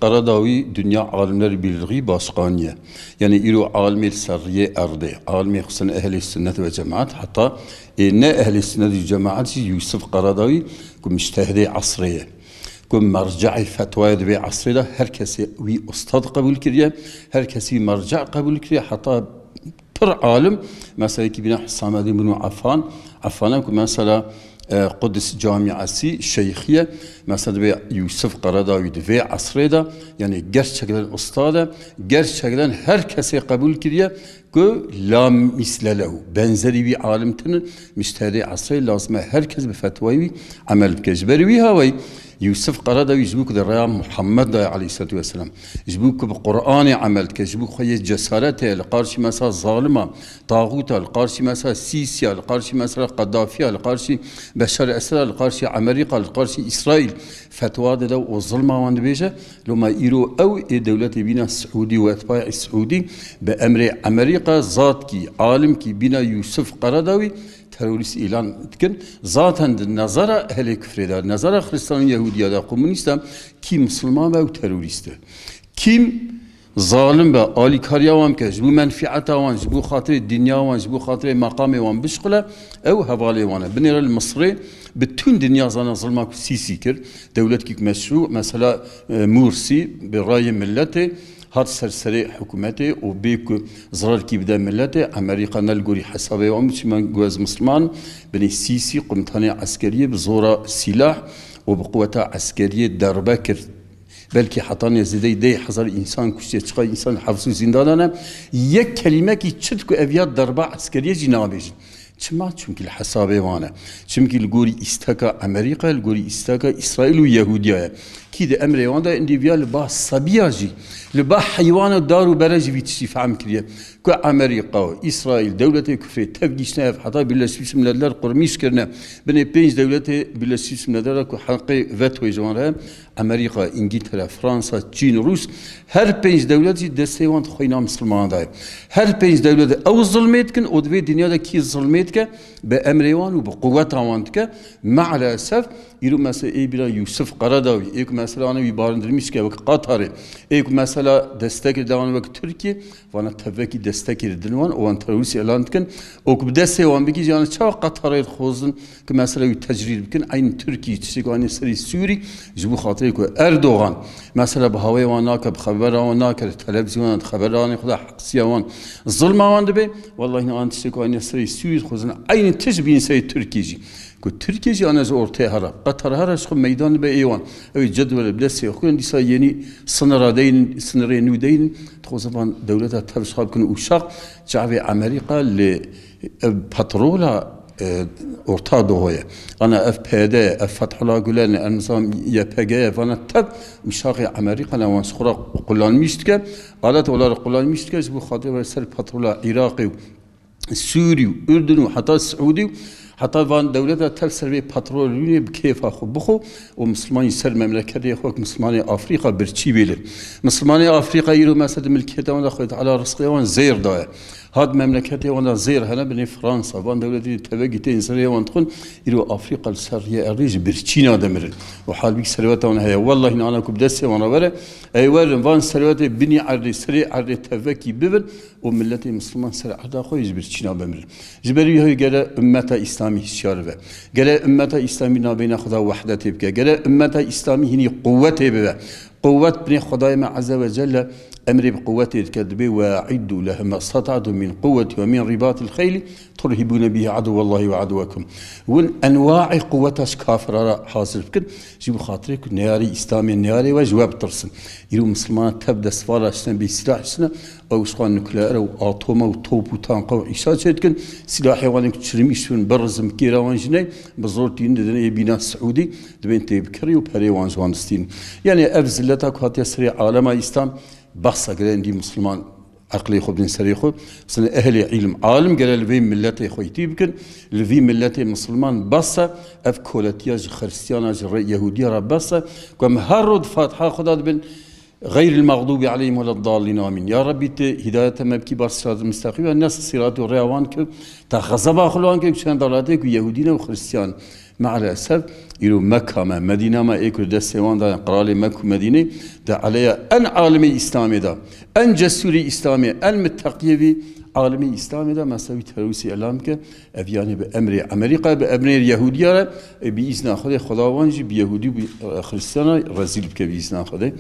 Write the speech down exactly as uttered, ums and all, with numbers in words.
Qaradawî dinya alimler birliği başkanı ye. Yani îro alimê li ser riyê erdê, alimê xusûsen ehlê sünnet ve cemaat, heta ê ne ehlê sünnet ve cemaat jî Yusuf Qaradawî ku müçtehidê esrê ye. Ku merce'ê fetwayê di vê esrê de her kesê wî ustad qebûl kiriye, her kesî merce' qebûl kiriye, heta pir alim, mesela ki bîna Hüsamedîn bin Affan, Affan e ku mesela, e, Qudüs Camiası şeyhiye, mesela divê Yusuf Qaradawî di vê esrê de, yani gerçekten ustad e, gerçekten her kesê qebûl kiriye ku la misle lehu, benzerî wî alim tinin, müçtehidê esrê, lazim e her kes bi fetwayê wî emel bike. Ji ber wî hawayî Yusuf Qaradawî ji bo ku di rêya Muhammed de aleyhissalatu vesselam, ji bo ku bi Qur'anê emel dike, ji bo ku xwe yê cesaret heye li qarşî mesela zalima, taxûta, li qarşî mesela Sîsî ya, li qarşî mesela Qedafî ya, li qarşî Beşar Esed a, li qarşî Amerîka, li qarşî Îsraîl fetwa dide û zilma wan dibêje. Loma îro ew ê dewletê bîna Siûdî û etbaê Siûdî bi emrê Amerîka zatkî, alimkî bîna Yusuf Qaradawî terorîst îlan dikin. Zaten di nezara ehlê kufrê de, nezara Xristan û Yehûdiya de, komunîsta, kî misilman be ew terorîst e. Kî zalim be, alîkariya wan bike, ji bo menfieta wan, ji bo xatirê dinya wan, ji bo xatirê meqamê wan bişqile, ew hevalê wan e. Binêre li Misirê bütün dinya zana zilma ku Sîsî kir. Dewletkî ku meşrû, mesela, e, Mursî bi rayê miletê hat ser serê hikûmetê û bê ku zirarekî bide miletê, Amerîka ne li gorî hesabê wan biçî, me got ez misliman, binê Sîsî, komutanê eskeriyê bi zora sîlah û bi quweta eskeriyê derbe kir. Belkî heta nêzîdeyî deh hezar însan kuştiye, çiqa însan hepsû zîndanan e. Yek kelîmekî çi ku ev ya derba eskeriyê jî nabêjin. Çima? Çimkî li hesabê wan e. Çimkî li gorî îsteka Amerîka, li gorî îsteka Îsraîl û Yehûdiya ye. Kî di emrê wan de, êndî viya li ba sebiya jî, li ba heywana dar û bere jî vî tiştî fehm kiriye. Ku Amerîka û Îsraîl, dewletê kufrê tev gihîştine hev, heta Birleşmiş Milletler qurmîş kirine. Binê pênc dewletê Birleşmiş Milletler ku heqê vetoyê ji wan re, Amerîka, Îngîltere, Fransa, Çîn, Rûs, her pênc dewlet jî destê wan di xwîna misilmanan de ye. Her pênc dewlet ew zilmê dikin û di vê dinya de kî zilmê dike, bi emrê wan û bi quweta wan dike. Maalesef, îro mesela ê bîra Yusuf Qaradawî, ê ku mesela ane wî barindirmîş dike wek Qatarê, ê ku mesela destek dide wan wek Tirkiye, vana tevekî destekê didin wan û wan terorîst îlan dikin. Û ku bi destê wan bigihîje, yani çawa Qatarê dixwazin ku mesela wî tecrîd bikin, eynî Tirkî, tiştê ku anî serê Sûrî, ji bo xatirê ku Erdogan mesela bi hawayê wan nake, bi xebera wan nake, li televîzyona, di xeberanê xwe de heqsiya wan, zilma wan dibe, wellahî an tiştê ku anî serê Sûrî dixwazin eynî tişt bîn serê Tirkî jî. Ku Tirkiye jî ane ji ortê here. Qatar here ji xwe meydan dibe ê wan. Ew ê cedwelê bi destê xwe kirin, dîsa yenî sinira deynin, sinirê nû deynin. Dixwaze van dewleta tev ji xwe bikin ûşax. Çavê Amerîka li, e, petrola, e, Orta Doğu'ye. Ana ev P Y D, ev Fethullah Gülen, ev nizam Y P G ye, vana tev ûşaxê Amerîka ne wan ji xwe re kullanmîş dike. Alet olarak kullanmîş dike ji bo xatirê were ser petrola Iraqê û Sûrî û Urdun û heta Siûdî û heta van dewleta tev ser vê petrol rûnê bi kêfa xwe bixwe û Mislimanî ser memleketê xwe wek Mislimanê Afrîka birçî bê li. Mislimanê Afrîka îro mesela di milkiyeta wan de Xwedê Teala rizqê wan zêr daye. Hat memleketê wan de zêr hene binê Fransa. Van dewletê tevegî tên zirê wan dixwin, îro Afrîka li ser riyê erdê ji birçîna dimirin. Û halbîk serweta wan heye. Wellahî nana ku bi destê wan re were, ey werin van serwetê binî erdê, serê erdê tevekî bibin, û miletê Misliman ser erda xwe ji birçîna bimirin. Ji ber wî hewî gere ummeta Îslamî hişyar be. Gere ummeta Îslamî navbeyna xwe de wehdetê bike. Gere ummeta Îslamî hînî quwetê bibe. Quwet binê Xwedayê me Azze ve Celle emrê bi quwetê dike, dibê: "Ve e'iddu lehum mestata'tum min quwweti ve min ribatil xeyli turhibune bihi aduwwallahi ve aduwwekum." Win enwaê quweta ji kafira re hazir bikin. Ji bo xatirê ku neyarê Îslamê, neyarê we ji we bitirsin. Îro Mislimana tev destvala şine, bê sîlah şine, ew ji xwe nukleer û atome û top û tanka û îşa çêdikin. Sîlahê wan ê ku çirimîş bin, birizin, bi kêra wan jî ney, bi zor tînin didin ê bîna Siûdî, dibên têbikirî û perê wan ji wan distînin. Yani ev zilleta ku hatiye serê alema Îslam, behsa gere êndî Misliman eqlê xwe bidin serê xwe. Sine ehlê îlim, alim gere li vê miletê xwe îtî bikin. Li vî miletê Misliman behsa, ev koletiya ji Xristiyana, ji re-, Yehûdiya re behsa, ku em her roj di Fatiha xwe de dibin, "Xeyril mexdûbi aleyhim weleddallîn, amîn." Ya Rebbî, tu hîdayeta me bikî bar siratil mustaqîm, ya ne siratê û rêya wan ke te xezeba xwe li wan kir, çend dalatê ku Yehûdî ne û Xristiyan. Mealesef, îro Mekka me, Medîna me ê ku destê wan daye, qiralê Mek û Medînê, de eleya en alimê Îslamê de, en cesûrê Îslamê, en mitteqiyê vî alimê Îslamê de, mesela wî terorîstê îlan bike, ev yanî bi emrê Amerîka, bi emrê Yehûdiya re, e, bi îzna Xwedê, Xweda wan jî bi Yehûdî û bi, e, Xristiyana rezîl bike bi îzna Xwedê.